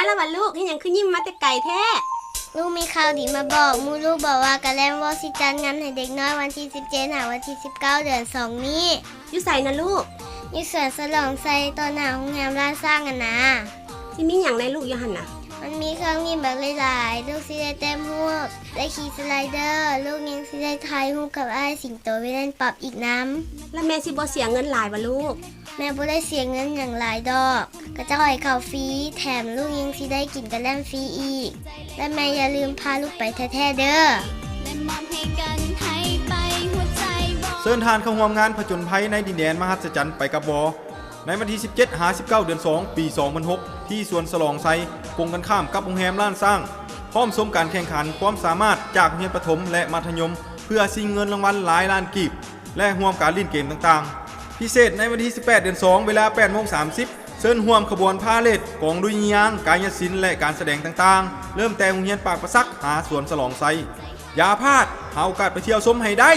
ອາລະວະລູກ ເຮັດຫຍັງຄືຍິ້ມມາແຕ່ໄກແທ້? ລູກມີຂ່າວດີມາບອກ. ໝູ່ລູກບອກວ່າກະແລັມວໍຊິຈັດງານໃຫ້ເດັກນ້ອຍວັນທີສິບເຈັດຫາວັນທີສິບເກົ້າເດືອນສອງນີ້. ຢູ່ໃສນະລູກ? ຢູ່ສວນສະຫຼອງໄຊ ຕໍ່ໜ້າໂຮງແຮມລ້ານຊ້າງຫັ້ນນາ. ຊິມີຫຍັງແດ່ລູກຢູ່ຫັ້ນນະ? ມັນມີເຄື່ອງຫຼິ້ນບັກຫຼາຍໆ. ລູກຊິໄດ້ແຕ້ມຮູບ, ໄດ້ຂີ່ສະໄລເດີ, ລູກຍັງຊິໄດ້ຖ່າຍຮູບກັບອ້າຍສິງໂຕ ວິແລນປັອບ ອີກນຳ. ແລ້ວແມ່ຊິບໍ່ເສຍເງິນຫຼາຍຫວາລູກ? ແມ່ບໍ່ໄດ້ເສຍເງິນຫຍັງຫຼາຍດອກ, ຂະເຈົ້າໃຫ້ເຂົ້າຟຣີ, ແຖມລູກຍັງຊິໄດ້ກິນກະແລັມຟຣີອີກ. ແລະແມ່ຢ່າລືມພາລູກໄປແທ້ໆເດີ. ເຊີນທ່ານເຂົ້າຮ່ວມງານຜະຈົນໄພໃນດິນແດນມະຫັດສະຈັນໄປກັບວໍ ໃນວັນທີສິບເຈັດຫາສິບເກົ້າເດືອນສອງ ປີສອງພັນຫົກ ທີ່ສວນສະຫຼອງໄຊ ກົງກັນຂ້າມກັບໂຮງແຮມລ້ານຊ້າງ, ພ້ອມຊົມການແຂ່ງຂັນຄວາມສາມາດຈາກໂຮງຮຽນປະຖົມ ແລະ ມັດທະຍົມ ເພື່ອຊິງເງິນລາງວັນຫຼາຍລ້ານກີບ ແລະ ຮ່ວມການຫຼິ້ນເກມຕ່າງໆ. ພິເສດໃນວັນທີສິບແປດເດືອນສອງ ເວລາແປດໂມງສາມສິບ ເຊີນຮ່ວມຂະບວນພາເລດກອງດຸລິຍາງກາຍຍະສິນ ແລະ ການສະແດງຕ່າງໆ ເລີ່ມແຕ່ໂຮງຮຽນປາກປະສັກຫາສວນສະຫຼອງໄຊ. ຢ່າພາດ, ຫາໂອກາດໄປທ່ຽວຊົມໃຫ້ໄດ້.